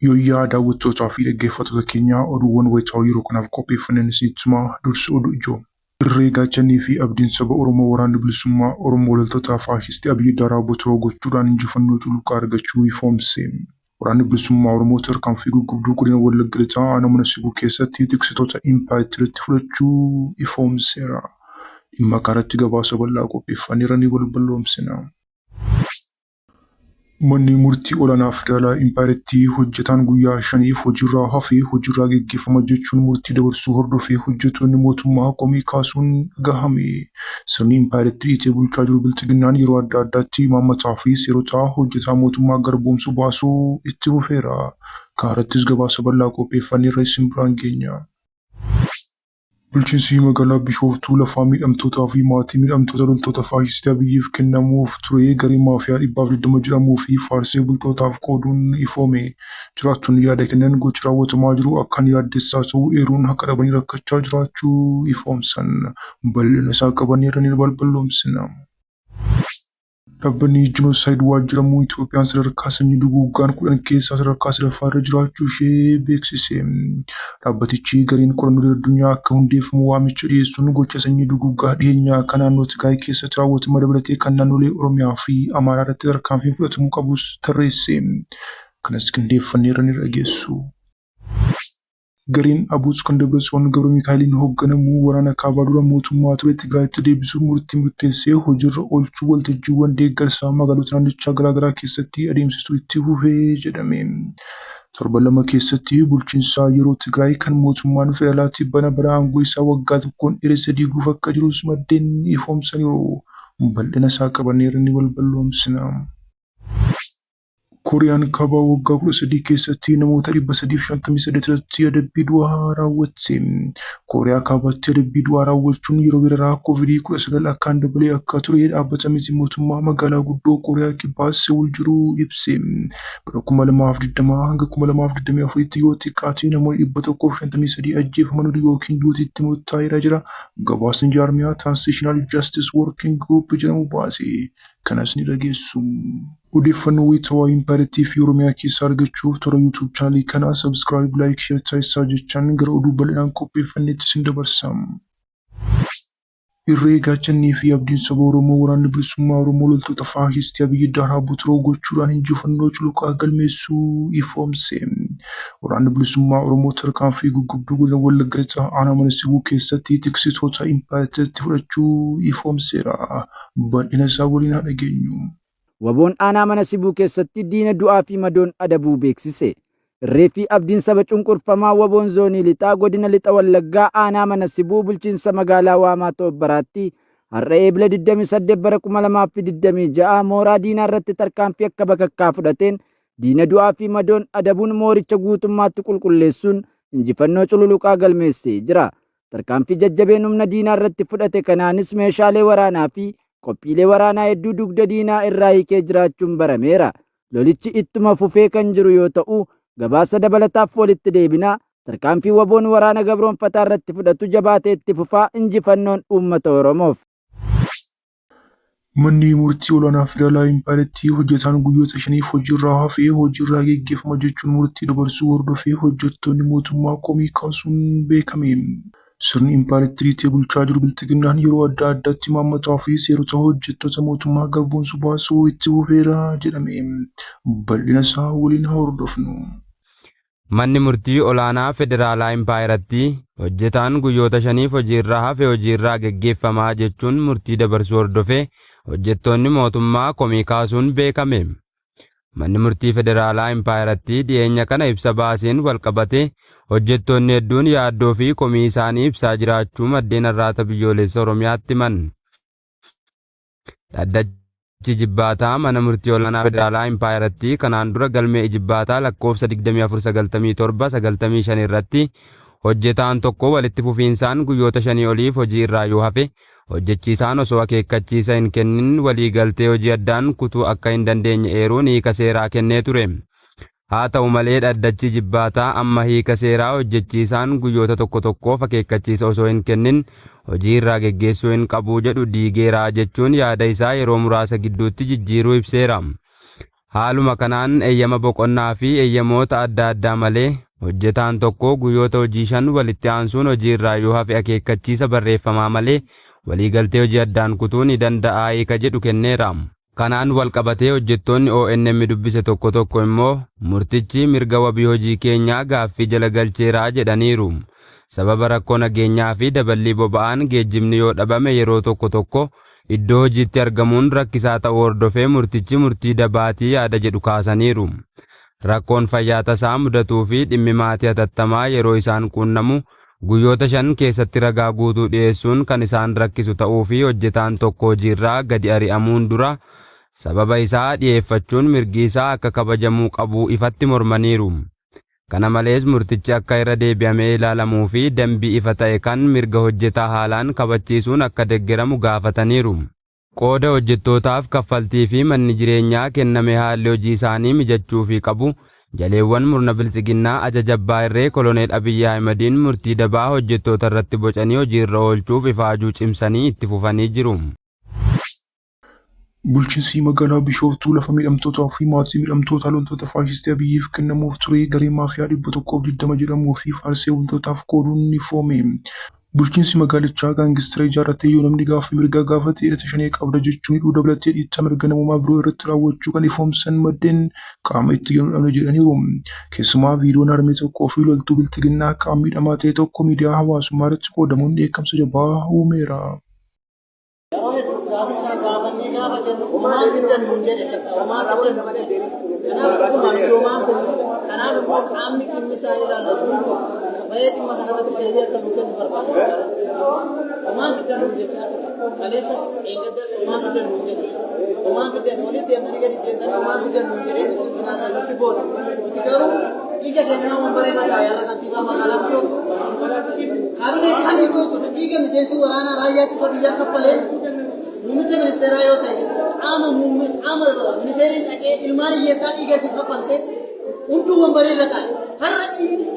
Yooyyaa daawwattootaa fi dhaggeeffattoota keenyaa, oduuwwan wayitaawaa yeroo kanaaf qopheeffanneen isinitti himaa, dursi oduu ijoo. Irree, gaachannii fi abdiin saba Oromoo Waraanni Bilisummaa Oromoo loltoota faashistii Abiyyi Daaraa Botoroo gochuudhaan injifannoo cululuqaa argachuu ifoomse. Waraanni Bilisummaa Oromoo tarkaanfii guggubduu godina Wallagga Lixaa aanaa Mana Sibuu keessatti tiksitoota impaayeritti fudhachuu ifoomseera. Dhimma kanarratti gabaasa bal'aa qopheeffanneerra, ni balballoomsina. Manni murtii olaanaa federaalaa impaayerattii hojjetaan guyyaa 5f hojiirraa hafe hojiirraa geggeeffama jechuun murtii dabarsuu hordofee hojjettoonni mootummaa komii kaasuun dhagahame. Sirni impaayerattii dhiitee bulchaa jiru Bilxiginnaan yeroo adda addaatti imaammataa fi seerota hojjetaa mootummaa garboomsu baasuu itti fufeera. Kana irrattis gabaasa bal'aa qopheeffanneerra, isin biraan geenya. Bulchiinsi magaalaa Bishooftuu lafaa miidhamtootaa fi maatii miidhamtoota loltoota faashistii Abiyyiif kennamuuf ture garee maafiyaa 120 jedhamuu fi faarsee bultootaaf qooduun ifoome. Jiraattonni yaada kennan gochi raawwatamaa jiru akkaan yaaddessaa ta'uu eeruun haqa dhabanii rakkachaa jiraachuu ifoomsan. Bal'ina isaa qabanneerra, ni balballoomsina. Dhaabbanni Genocide Watch jedhamu Itoophiyaan sadarkaa sanyii duguuggaan 10 keessaa sadarkaa sadaffaa irra jiraachuu ishee beeksise. Dhaabbatichi gareen qorannoo addunyaa akka hundeeffamu waamicha dhiyeessuun gocha sanyii duguuggaa dhiyeenyaa kan naannoo Tigraay keessatti raawwatame dabalatee kan naannolee Oromiyaa fi Amaaraa irratti tarkaanfiin fudhatamuu qabus tarreesse. Kanas qindeeffanneerra, ni dhageessu. Gareen ABUT kan Dabratsiyoon Gabramikaa'eliin hoogganamu waraana kaabaa dura mootummaa ture Tigraayitti deebisuuf murtii murteesse hojiirra oolchuu waltajjiiwwan deeggarsaa magaalota naannichaa garaagaraa keessatti adeemsisuu itti fufe jedhame. Torban 2 keessatti bulchiinsa yeroo Tigraay kan mootummaan federaalaa tibbana bara aangoo isaa waggaa tokkoon dheeresse diiguuf akka jirus maddeen ifoomsaniiru. Bal'ina isaa qabanneerra, ni balballoomsina. Kooriyaan Kaabaa waggaa 13 keessatti namoota 358 irratti adabbii du'aa raawwatte. Kooriyaa Kaabaatti adabbii du'aa raawwachuun yeroo weerara Covid-19 akkaan dabalee akka ture dhaabbata miti mootummaa magaalaa guddoo Kooriyaa Kibbaa Seewul jiru ibse. Bara 2020 hanga 2024tti yoo xiqqaate namoonni 153 ajjeefamaniiru yookiin duuti itti murtaa'eera jira gabaasni jaarmiyaa Transitional Justice Working Group jedhamu baase. Kanas ni dhageessu. Odeeffannoo wayitawaa Impaayeriittii fi Oromiyaa keessaa argachuuf toora YouTube chaanalii kanaa subscribe, like, share taasisaa jechaan gara oduu bal'inaan qopheeffannetti isin dabarsa. Irree, gaachannii fi abdiin saba Oromoo Waraanni Bilisummaa Oromoo loltoota faashistii Abiyyi Daaraa Botoroo gochuudhaan injifannoo culuqaa galmeessuu ifoomse. Waraanni Bilisummaa Oromoo tarkaanfii guggubduu godina Wallagga Lixaa aanaa Mana Sibuu keessatti tiksitoota impaayeritti fudhachuu ifoomseera. Bal'ina isaa waliin haa dhageenyu. WBOn aanaa Mana Sibuu keessatti diina du'aa fi madoon adabuu beeksise. Irree fi abdiin saba cunqurfamaa WBOn Zoonii Lixaa godina Lixa Wallaggaa aanaa Mana Sibuu bulchiinsa magaalaa Waamaa Toobbaraatti har'a Eebila 28 bara 2026 mooraa diinaa irratti tarkaanfii akka bakakkaa fudhateen diina du'aa fi madoon adabuun mooricha guutummaatti qulqulleessuun injifannoo cululuqaa galmeessee jira. Tarkaanfii jajjabeen humna diinaa irratti fudhate kanaanis meeshaalee waraanaa fi qophiilee waraanaa hedduu dugda diinaa irraa hiikee jiraachuun barameera. Lolichi ittuma fufee kan jiru yoo ta'u, gabaasa dabalataaf walitti deebina. Tarkaanfii WBOn waraana gabroonfataa irratti fudhatu jabaatee itti fufaa, injifannoon uummata Oromoof. Manni murtii olaanaa federaalaa impaayerattii hojjetaan guyyoota 5f hojiirraa hafe hojiirraa geggeeffama jechuun murtii dabarsuu hordofee hojjettoonni mootummaa komii kaasuun beekame. Sirni impaayerattii dhiitee bulchaa jiru Bilxiginnaan yeroo adda addaatti imaammataa fi seerota hojjettoota mootummaa garboomsu baasuu itti fufeera jedhame. Bal'ina isaa waliin haa hordofnu. Manni Murtii Olaanaa Federaalaa Impaayerattii hojjetaan guyyoota shaniif hojiirraa hafe hojiirraa geggeeffamaa jechuun murtii dabarsuu hordofee hojjettoonni mootummaa komii kaasuun beekame. Manni Murtii Federaalaa Impaayerattii dhiyeenya kana ibsa baaseen wal qabatee hojjettoonni hedduun yaaddoo fi komii isaanii ibsaa jiraachuu maddeen Arraata Biyyoolessa Oromiyaatti himan. Dhaddachi Ijibbaataa Mana Murtii Olaanaa Federaalaa Impaayerattii kanaan dura galmee Ijibbaataa lakkoofsa 2497 95 irratti hojjetaan tokko walitti fufiinsaan guyyoota shanii oliif hojii irraa yoo hafe hojjechiisaan osoo akeekkachiisa hin kennin walii galtee hojii addaan kutuu akka hin dandeenye eeruun hiika seeraa kennee ture. Haa ta'u malee dhaddachi Ijibbaataa amma hiika seeraa hojjechiisaan guyyoota tokko tokkoof akeekkachiisa osoo hin kennin hojii irraa geggeessuu hin qabu jedhu diigeera jechuun yaada isaa yeroo muraasa gidduutti jijjiiruu ibseera. Haaluma kanaan eeyyama boqonnaa fi eeyyamoota adda addaa malee hojjetaan tokko guyyoota hojii 5 walitti aansuun hojii irraa yoo hafe akeekkachiisa barreeffamaa malee waliigaltee hojii addaan kutuu ni danda'a hiika jedhu kenneera. Kanaan walqabatee hojjettoonni ONM dubbise tokko tokko immoo murtichi mirga wabii hojii keenyaa gaaffii jala galcheera jedhaniiru. Sababa rakkoo nageenyaa fi daballii boba'aan geejjibni yoo dhabame yeroo tokko tokko iddoo hojiitti argamuun rakkisaa ta'uu hordofee murtichi murtii dabaatii yaada jedhu kaasaniiru. Rakkoon fayyaa tasaa mudatuu fi dhimmi maatii hatattamaa yeroo isaan quunnamu guyyoota 5 keessatti ragaa guutuu dhiyeessuun kan isaan rakkisu ta'uu fi hojjetaan tokko hojiirraa gadi ari'amuun dura sababa isaa dhiyeeffachuun mirgi isaa akka kabajamuu qabu ifatti mormaniiru. Kana malees murtichi akka irra deebi'amee ilaalamuu fi dambii ifa ta'e kan mirga hojjetaa haalaan kabachiisuun akka deggeramu gaafataniiru. Qooda hojjettootaaf kaffaltii fi manni jireenyaa kenname haalli hojii isaanii mijachuufii qabu jaleewwan murna biltsiginnaa ajaja abbaa irree Koloneel Abiyyi Ahimadiin murtii dabaa hojjettoota irratti bocanii hojiirra oolchuuf ifaajuu cimsanii itti fufanii jiru. Bulchiinsi magaalaa Bishooftuu lafa miidhamtootaa fi maatii miidhamtoota loltoota faashistii Abiyyiif kennamuuf ture garee maafiyaa 120 jedhamuu fi faarsee bultootaaf qooduun ni foome. Bulchiinsi magaalichaa gaangistira ijaarratee yoo namni gaaffii mirgaa gaafate hidhata shanee qabda jechuun hidhuu dabalatee dhiittaa mirga namoomaa biroo irratti raawwachuu kan ifoomsan maddeen qaama itti kennu dhabne jedhaniiru. Keessumaa viidiyoon harmee tokkoo fi loltuu bilxiginnaa qaama miidhamaa ta'e tokko miidiyaa hawaasummaa irratti qoodamuun dheekkamsa jabaa uumeera. Yeroo hedduu gaafa isaa gaafannee gaafa jennu homaa fiddan nuun jedhe, homaa fiddan nuun jedhe. Kanaaf dhuguma nuti homaa hin fidnu. Kanaaf immoo qaamni dhimmi isaa ilaallatu hunduu bahee dhimma kanarratti deebii akka nuu kennu barbaadna. Homaa fiddan nuun jechaa ture. Kaleessas dheengaddas homaa fiddan nuun jedhe. Homaa fiddan olii deemtanii gadi deemtanii homaa fiddan nuun jedhee nutti hinaataa nutti boona. Nuti garuu ija keenyaa wambaree irra taa'e har'a kantiibaa magaalaa Bishooftuu. Kaabinee kamiyyuu jechuudha dhiiga miseensi waraanaa raayyaa ittisa biyyaa kaffaleen muummicha ministeeraa yoo ta'e jechuudha qaama muummee qaama ministeeriin dhaqee ilmaan hiyyeessaa dhiiga ishee kaffalte hunduu wambaree irra taa'e. Har'a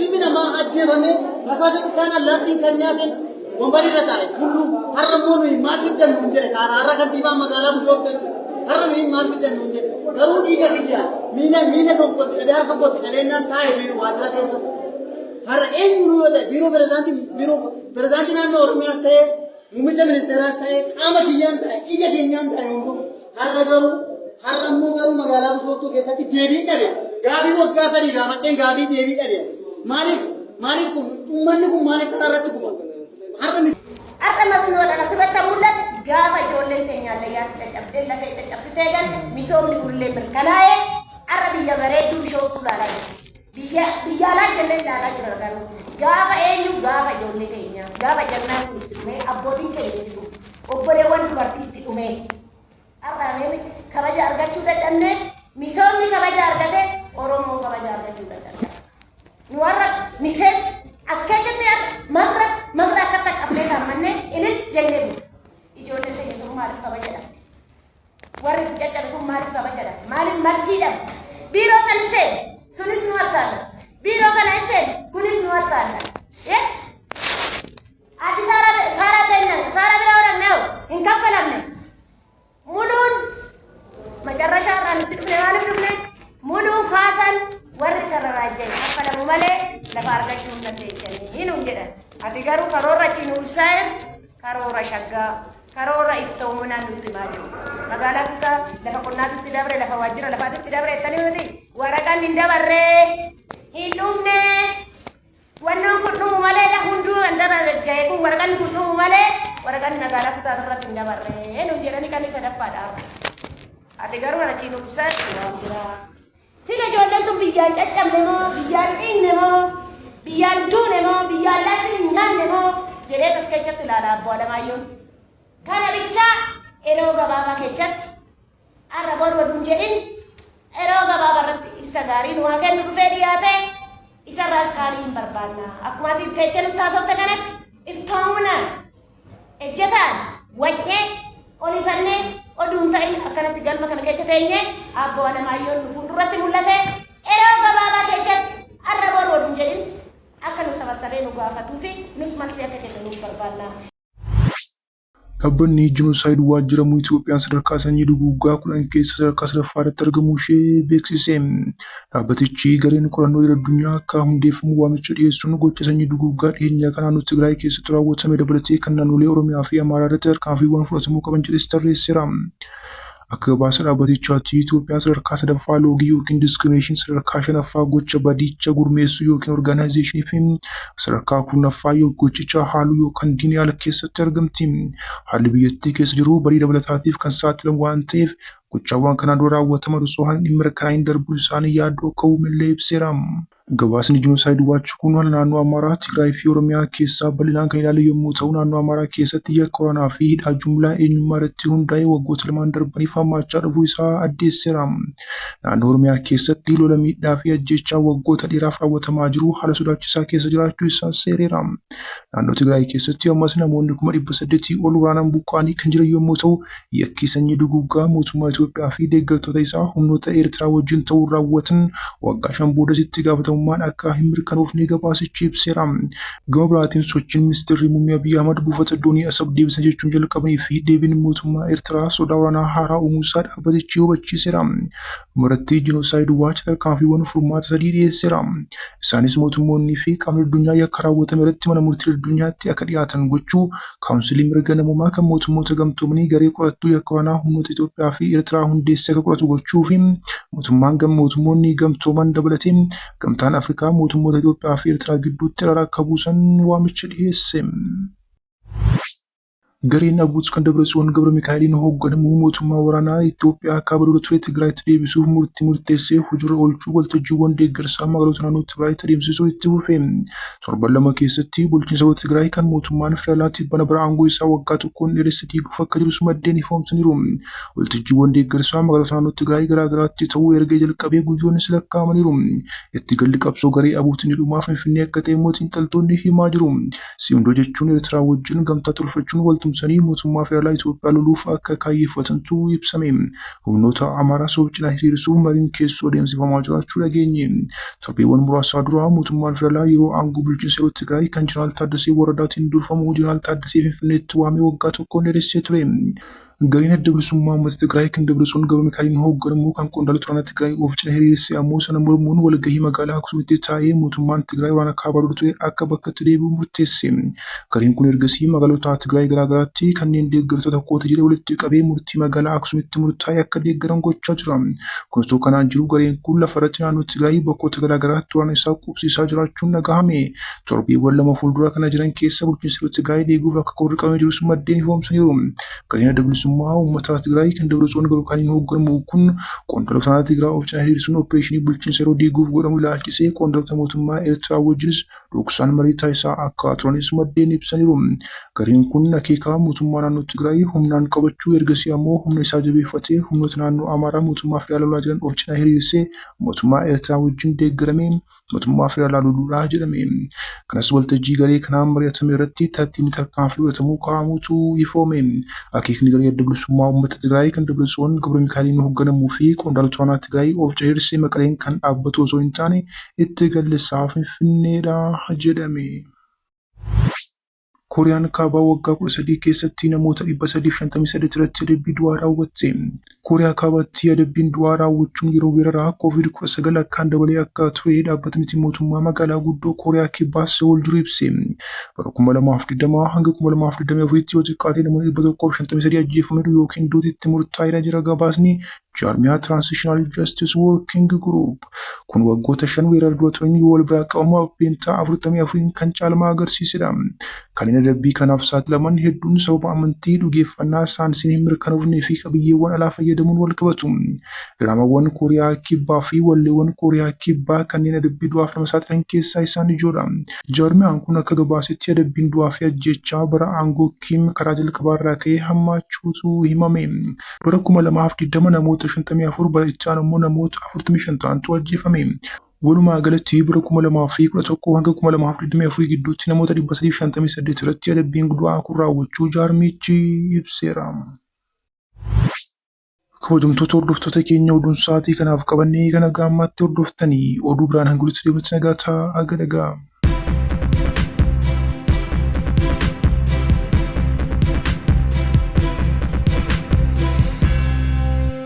ilmi namaa ajjeefamee rasaasa xiqqaan allaattiin kan nyaateen wambaree irra taa'e hunduu har'a immoo nuyi maal fiddan nuun jedhe kaara har'a kantiibaa magaalaa Bishooftuu jechuudha. Har'a nuyi maal fiddan nuun jedhe garuu dhiiga kiyya miila miila tokkotti qabee harka kootti qabeennaan taa'e biiroo waajjira keessa. Har'a eenyuun yoo ta'e biiroo pirezidaantii biiroo pirezidaantii naannoo Oromiyaas ta'e muummicha ministeeraas ta'e qaama kiyyaan ta'e ija keenyaan ta'e hunduu har'a garuu har'a immoo garuu magaalaa Bishooftuu keessatti deebii dhabe gaafii waggaa 3 gaafadheen gaafii deebii dhabe maaliif maaliif kun uummanni kun maaliif karaa irratti kufa har'a Har'a masnoodhaan asirratti kan mul'atu gaafa ijoolleen teenya hallayyaatti caccabdee lafee caccabsitee galte misoomni kunillee mirkanaa'ee har'a biyya bareedduu Bishooftuu ilaalaa jirra. Biyya biyya alaa jennee ilaalaa jirra garuu gaafa eenyu gaafa ijoollee keenya gaafa jannaan kun itti dhumee abbootiin keenya itti dhume obboleewwan dubartii itti dhumee har'a namni kabaja argachuu dadhabne misoomni kabaja argate Oromoo kabaja argachuu dadhabne. Nu har'a miseensa as keessatti har'a maqra maqra akkatti qabnee kaa'amannee ilil jennee bulla. Ijoolleen keenya sun maaliif kabaja dhabde? Warri itti caccabe kun maaliif kabaja dhabe? Maaliif marsii dhabe? Biiroo san seeni, sunis nu attaalla. Biiroo kana seeni, kunis nu attaalla. Addi Saaraa Saaraa teenya Saaraa bira oolannee hoo hin kaffalamne. Muluun macarrashaa irraa nutti dhufne maaliif dhufne? Muluun kaasan warri tararaajjee kaffalamu malee lafa argachuu hin dandeessanii nuun jedhan. Ati garuu karoorra achi nu ibsaa jirtu karoora shaggaa karoora iftoominaan nutti himaa jiru. Magaalaa kutaa lafa qonnaatitti dabre lafa waajjira lafaatitti dabre jettanii miti waraqaan hin dabarree hin dhumne wannoon kun dhumu malee hunduu kan dabarre jahe kun waraqaan kun dhumu malee waraqaan magaalaa kutaa irratti hin dabarree nuun jedhanii kan sadaffaadha. Ati garuu achi nu ibsaa jira. Sila ijoolleen tun biyyaan caccabne moo biyyaan dhiigne moo biyyaan duune moo biyyaan laatti hin nyaanne moo jedhee as keessatti ilaala Abbo Alamaayyoon. Kana bichaa yeroo gabaabaa keessatti har'a boru oduun jedhin yeroo gabaabaa irratti ibsa gaarii nu haa kennu dhufee dhiyaate isarraas qaalii hin barbaanna. Akkuma ati kecha nutti haasofte kanatti iftoominaan ejjetaan wanyee olifannee oduun ta'in akkanatti galma kana keessa teenyee Abbo Alamaayyoon nu fuulduratti mul'ate yeroo gabaabaa keessatti har'a boru oduun jedhin akka nu sabassabee nu gaafatuu fi nus malsii akka kennu nuuf barbaanna. Dhaabbanni Jinosaayid Waach jedhamu Itoophiyaan sadarkaa sanyii duguuggaa 10 keessa sadarkaa sadaffaa irratti argamuu ishee beeksise. Dhaabbatichi gareen qorannoo idil-addunyaa akka hundeeffamu waamicha dhiyeessuun gocha sanyii duguuggaa dhiheenya kana naannoo Tigraay keessatti raawwatame dabalatee kan naannolee Oromiyaa fi Amaaraa irratti tarkaanfiiwwan fudhatamuu qaban jedhes tarreesseera. Akka gabaasa dhaabbatichaatti Itoophiyaan sadarkaa sadaffaa loogii ykn discrimination, sadarkaa shanaffaa gocha badiicha gurmeessuu ykn organization fi sadarkaa 10ffaa gochicha haaluu yookaan denial keessatti argamti. Haalli biyyattii keessa jiru badii dabalataatiif kan saaxilamu waan ta'eef gochaawwan kanaan dura raawwataman osoo hin mirkanaa'iin darbuun isaanii yaaddoo akka uumellee ibseera. Gabaasni Jinosaayid Waach kun haala naannoo Amaaraa, Tigraay fi Oromiyaa keessaa bal'inaan kan ilaalu yommuu ta'u, naannoo Amaaraa keessatti yakka waraanaa fi hidhaa jumlaa eenyummaa irratti hundaa'e waggoota lamaan darbaniif hammaachaa dhufuu isaa addeesseera. Naannoo Oromiyaa keessatti lola miidhaa fi ajjeechaa waggoota dheeraaf raawwatamaa jiru haala sodaachisaa keessa jiraachuu isaas eereera. Naannoo Tigraay keessatti ammas namoonni 800,000 ol waraanaan buqqa'anii kan jiran yommuu ta'u, Yakki sanyii duguuggaa mootummaa Itoophiyaa fi deeggartoota isaa humnoota Eertiraa wajjin ta'uun raawwatan waggaa 5 boodas itti gaafatamummaan akka hin mirkanoofne gabaasichi ibseera. Gama biraatiin sochiin Ministirri Muummee Abiy Ahmad buufata doonii Asab deebisna jechuun jalqabanii fi deebiin mootummaa Eertiraa sodaa waraanaa haaraa uumuu isaa dhaabbatichi hubachiiseera. Dhumarratti Jinosaayid Waach tarkaanfiiwwan furmaata sadii dhiyeesseera. Isaanis mootummoonnii fi qaamni addunyaa yakka raawwatame irratti mana murtii addunyaatti akka dhiyaatan gochuu, Kaawunsilii Mirga Namoomaa kan Mootummoota Gamtoomanii garee qorattuu yakka waraanaa humnoota Itoophiyaa fi Eertiraa hundeessee akka qoratu gochuu fi mootummaan mootummoonni gamtooman dabalatee Gamtaan Afrikaa mootummoota Itoophiyaa fi Eertiraa gidduutti araara akka buusan waamicha dhiheesse. Gareen Abuut kan Dabratsiyoon Gabramikaa'eliin hoogganamu mootummaa waraanaa Itoophiyaa kaaba dura ture Tigraayitti deebisuuf murtii murteesse hojiirra oolchuu waltajjiiwwan deeggarsaa magaalota naannoo Tigraayitti adeemsisuu itti fufe. Torban lama keessatti bulchiinsa yeroo Tigraay kan mootummaan federaalaa tibbana bara aangoo isaa waggaa tokkoon dheeresse diiguuf akka jirus maddeen ifoomsaniiru. Waltajjiiwwan deeggarsaa magaalota naannoo Tigraay garaa garaatti ta'uu erga jalqabee guyyoonnis lakkaa'amaniiru. Itti galli qabsoo garee ABUT inni dhumaa Finfinnee akka ta'e immoo xiinxaltoonni himaa jiru. Tsimdoo jechuun Eertiraa wajjin gamtaa tolfachuun waltumsanii mootummaa federaalaa Itoophiyaa loluuf akka kaayyeffatantu ibsame. Humnoota Amaaraas of cina hiriirsuuf mariin keessoo adeemsifamaa jiraachuu dhageenye. Torbeewwan muraasaa dura mootummaan federaalaa yeroo aangoo bulchiinsa yeroo Tigraay kan Jeneraal Taaddasee Warradaatiin durfamu Jeneraal Taaddasee Finfinneetti waamee waggaa tokkoon dheeressee ture. Gareen Adda Bilisummaa Uummata Tigraay kan Dabratsiyoon Gabramikaa'eliin hoogganamu kan qondaalota waraanaa Tigraay of cina hiriirse ammoo sana mormuun walgahii magaalaa Aksuumitti taa'ee mootummaan Tigraay waraana kaabaa dura ture akka bakkatti deebi'u murteesse. Gareen kun ergasii magaalota Tigraay garaagaraatti kanneen deeggartoota kooti jedhe walitti qabee murtii magaalaa Aksuumitti murtaa'e akka deeggaran gochaa jira. Kun osoo kanaan jiruu gareen kun lafarratti naannoo Tigraay bakkoota garaa garaatti waraana isaa qubsiisaa jiraachuun dhagahame. Torbeewwan lama fuuldura kana jiran keessa bulchiinsa yeroo Tigraay diiguuf akka karoorri qabamee jirus maddeen ifoomsaniiru. Gareen Adda Bilisummaa Uummataa Tigraay kan Dabratsiyoon Gabramikaa'eliin hoogganamu kun qondaalota naannoo Tigraay of cina hiriirsuun oppireeshinii bulchiinsa yeroo diiguuf godhamu ilaalchisee qondaalota mootummaa Eertiraa wajjinis dhoksaan marii taasisaa akka turanis maddeen ibsaniiru. Gareen kun akeeka mootummaa naannoo Tigraay humnaan qabachuu ergasii ammoo humna isaa jabeeffatee humnoota naannoo Amaaraa mootummaa federaalaa lolaa jiran of cinaa hiriirsee mootummaa Eertiraa wajjin deeggaramee mootummaa federaalaa loluudha jedhame. Kanas waltajjii garee kanaan mari'atame irratti tartiibni tarkaanfii fudhatamuu kaa'amuutu ifoome. Akeekni garee Adda Bilisummaa Uummata Tigraay kan Dabratsiyoon Gabramikaa'eliin hoogganamuu fi qondaalota waraanaa Tigraay of cehirse Maqaleen kan dhaabbatu osoo hin taane itti gallisaa Finfinneedha jedhame. Kooriyaan Kaabaa waggaa 13 keessatti namoota 358 irratti adabbii du'aa raawwatte. Kooriyaa Kaabaatti adabbiin du'aa raawwachuun yeroo weerara Covid 19 akkaan dabalee akka ture dhaabbata miti mootummaa magaalaa guddoo Kooriyaa Kibbaa Seoul jiru ibse. Bara 2020 hanga 2024tti yoo xiqqaate namoonni 153 ajjeefamaniiru yookiin duuti itti murtaa'eera jira gabaasni Jaarmiyaa Transitional Justice Working Group. Kun waggoota 5 weerara dura tureen yoo wal biraa qabamu dhibbeentaa 44n kan caalmaa agarsiisedha. Kanneen adabbii kanaaf saaxilaman hedduun sababa amantii, dhugeeffannaa saayinsiin hin mirkanoofnee fi qabiyyeewwan alaa fayyadamuun wal qabatu. Diraamaawwan Kooriyaa Kibbaa fi walleewwan Kooriyaa Kibbaa kanneen adabbii du'aaf nama saaxilan keessaa isaan ijoodha. Jaarmiyaan kun akka gabaasetti adabbiin du'aa fi ajjeechaa bara aangoo Kiim karaa jalqabaarraa ka'ee hammaachuutu himame. Bara 2020 namoota 54, bara itti aanu immoo namoota 45 ta'antu ajjeefame. Walumaa galatti bara 2011 hanga 2024 gidduutti namoota 358 irratti adabbiin du'aa kun raawwachuu jaarmichi ibseera. Kabajamtoota hordoftoota keenya oduun sa'aatii kanaaf qabannee kana gaammaatti hordoftanii oduu biraan hanga walitti deebinutti nagaa ta'aa aga dhagaa.